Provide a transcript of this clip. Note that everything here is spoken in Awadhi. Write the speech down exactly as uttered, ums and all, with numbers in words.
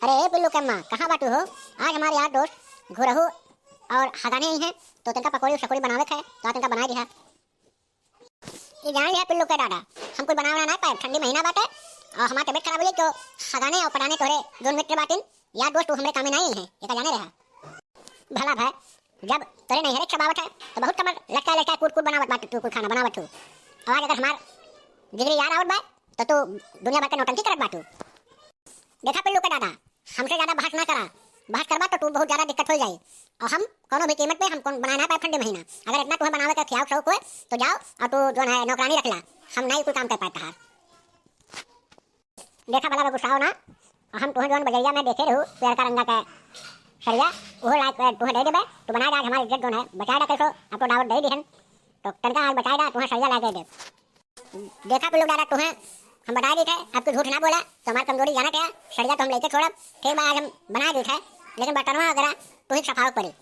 अरे ए पिल्लू के अम्मा, कहाँ बाटू हो? आज हमार यार दोस्त घुरहू और हगाने आई हैं, तो तनका पकौड़ी सकौड़ी बनावे के है, तो आज तनका बनाए दिहा। ई जान लिहा पिल्लू के दादा, हम कुछ बनावे ना पाए, ठंडी महीना बाटे और हमार तबीयत खराब हो जाई, तो हगाने और पटाने तोहरे जोन मित्र बाटिन, यार दोस्त, तू हमरे कामे नहीं है, एका जाने रहा। भला भाई, जब तोरे नैहरे के सब आवत है, तो बहुत कमर लटका लटका कूद कूद बनावत बाटू, तू कुल खाना बनावत हो। और आज अगर हमार जिगरी यार आवत बा, तो तू दुनिया भर के नौटंकी करत बाटू। देखा पिल्लू के दादा, हमसे ज्यादा बहस ना करा, बहस करबा तो तू बहुत ज्यादा दिक्कत हो जाई। और हम कोनो भी कीमत पे हम कौन बनाए ना पाए ठंडी महीना। अगर इतना तुम्हें बनावे के खियाव शौक होए, तो जाओ और तू जो है नौकरानी रख ला, हम नहीं कुल काम कर पाए तहार। देखा भला गुस्साओ ना, हम तुहें जौन बजरिया में देखे रहू पियरका रंगा के सरिया, उहो लायक तुहें दे देबे। तू बना दे, आज हमारी इज्जत जौन है बचाए दा कैसो, अब तो दावत दे दिहन, तो तनका आज बचाए दा, तुहें सरिया ला दे दे। देखा पिल्लू दादा, तुहें हम बता दी थे, अब तू झूठ ना बोला, तो हमारी कमजोरी जाना क्या, सरिया तो हम लेके छोड़ब, ठीक बा, आज हम बना दी थे, लेकिन बर्तनवा वगैरह तुही सफावे पड़ी।